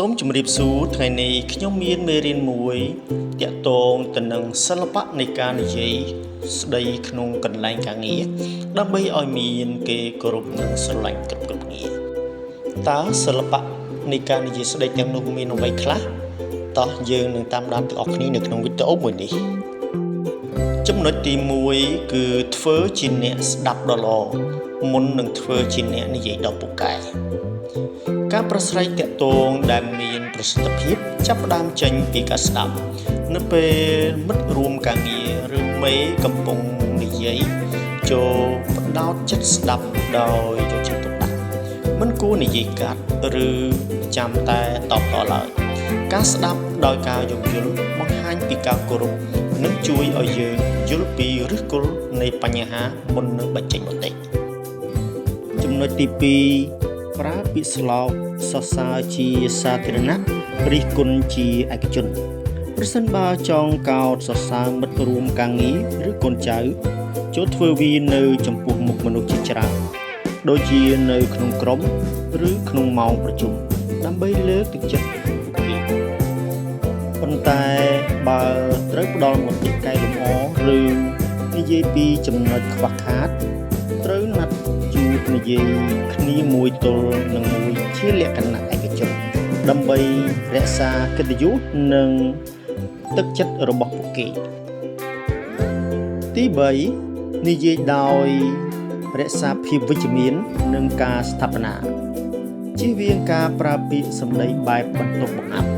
សូមជម្រាបសួរថ្ងៃនេះខ្ញុំមានមេរៀនមួយទាក់ទងទៅនឹងសិល្បៈនៃការនិយាយស្ដីក្នុងកន្លែងការងារដើម្បីឲ្យមានគេគោរពនិងស្រឡាញ់គ្រប់គ្រប់គ្នាតើសិល្បៈនៃការនិយាយស្ដីទាំងនោះមានអ្វីខ្លះតោះយើងនឹងតាមដានទាំងអស់គ្នានៅក្នុងវីដេអូមួយនេះចំណុចទី1គឺធ្វើជាអ្នកស្ដាប់ដ៏ល្អមុននឹងធ្វើជាអ្នកនិយាយដ៏ពូកែការប្រស្រ័យទាក់ទងដែលមានប្រសិទ្ធភាពចាប់ផ្ដើមចេញពីការស្ដាប់នៅពេលមិត្តរួមការងារឬមេកំពុងនិយាយចូលផ្ដោតចិត្តស្ដាប់ដោយយកចិត្តទុកដាក់មិនគួរនិយាយកាត់ឬចាំតែតបតឡើយការស្ដាប់ដោយការយោគយល់បង្ហាញពីការគោរពនិងជួយឲ្យយើងយល់ពីឫសគល់នៃបញ្ហាមុននឹងបញ្ចេញមតិចំណុចទី2ប្រើពាក្យស្លោកសរសើរជាសាធារណៈរិះគន់ជាឯកជនប្រសិនបើចង់កោតសរសើរមិត្តរួមការងារឬកូនចៅចូលធ្វើវានៅចំពោះមុខមនុស្សជាច្រើនដូចជានៅក្នុងក្រុមឬក្នុងម៉ោងប្រជុំដើម្បីលើកទឹកចិត្តពួកគេប៉ុន្តែបើត្រូវផ្ដល់មតិកែលម្អឬនិយាយពីចំណុចខ្វះខាតត្រូវណាត់ជួបនិយាយគ្នាមួយទល់នឹងមួយជាលក្ខណៈឯកជនដើម្បីរក្សាកិត្តិយសនិងទឹកចិត្តរបស់ពួកគេទី3និយាយដោយរក្សាភាពវិជ្ជមាននិងការស្ថាបនាជៀសវាងការប្រើពាក្យសម្ដីបែបបន្ទប់បង្អាប់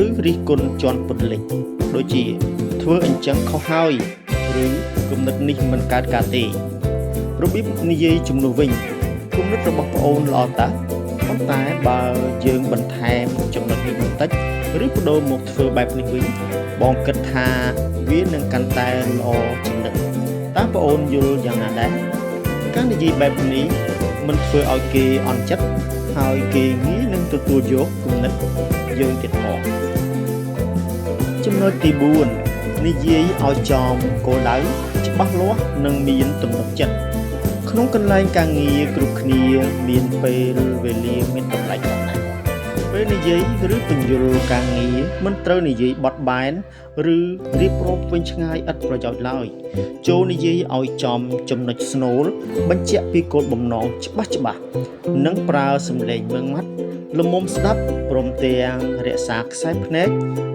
ឬរិះគន់ជាន់ពន្លិចដូចជាធ្វើអញ្ចឹងខុសហើយឬគំនិតនេះមិនកើតការទេរបៀបនិយាយជំនួសវិញគំនិតរបស់ប្អូនល្អតាស់ប៉ុន្តែបើយើងបន្ថែមចំណុចនេះបន្តិចឬបដូរមកធ្វើបែបនេះវិញបងគិតថាវានឹងកាន់តែល្អជាងនេះតើប្អូនយល់យ៉ាងណាដែរការនិយាយបែបនេះមិនធ្វើឲ្យគេអន់ចិត្តហើយគេងាយនឹងទទួលយកគំនិតយើងទៀតផងចំណុចទី4និយាយឲ្យចំគោលដៅច្បាស់លាស់និងមានទំនុកចិត្តក្នុងកន្លែងការងារគ្រប់គ្នាមានពេលវេលាមានតម្លៃខ្លាំងណាស់ពេលនិយាយឬពន្យល់ការងារមិនត្រូវនិយាយបត់បែនឬរៀបរាប់វិញឆ្ងាយឥតប្រយោជន៍ឡើយចូលនិយាយឲ្យចំចំណុចស្នូលបញ្ជាក់ពីគោលបំណងច្បាស់ៗនិងប្រើសម្លេងម៉ឺងម៉ាត់ល្មមស្ដាប់ព្រមទាំងរក្សាខ្សែភ្នែក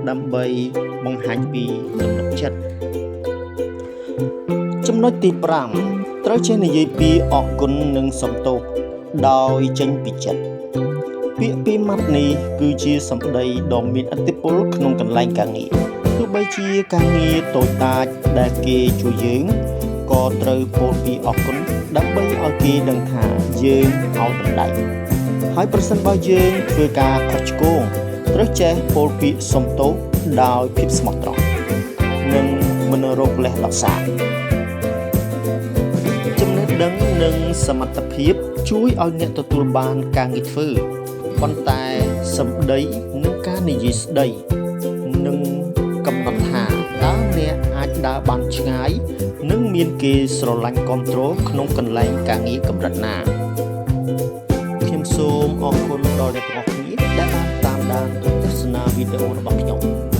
ដើម្បីបង្ហាញពីទំនុកចិត្តចំណុចទី5ត្រូវចេះនិយាយពីអរគុណនិងសំទោសដោយចេញពីចិត្តពាក្យពីរម៉ាត់នេះគឺជាសម្ដីដ៏មានឥទ្ធិពលក្នុងកន្លែងការងារទោះបីជាការងារតូចតាចដែលគេជួយយើងក៏ត្រូវពោលពីអរគុណដើម្បីឲ្យគេដឹងថាយើងឲ្យតម្លៃហើយប្រសិនបើយើងធ្វើការខុសឆ្គងត្រូវចេះពោលពាក្យសុំទោសដោយភាពស្មោះត្រង់និងមិនរកលេសដោះសារចំណេះដឹងនិងសមត្ថភាពជួយឲ្យអ្នកទទួលបានការងារធ្វើប៉ុន្តែសម្ដីនិងការនិយាយស្ដីនឹងកំណត់ថាតើអ្នកអាចដើរបានឆ្ងាយនិងមានគេស្រឡាញ់គាំទ្រក្នុងកន្លែងការងារកម្រិតណាខ្ញុំសូមអរគុណដល់អ្នកទាំងអស់គ្នាដែលបានតាមដានទស្សនាវីដេអូរបស់ខ្ញុំ។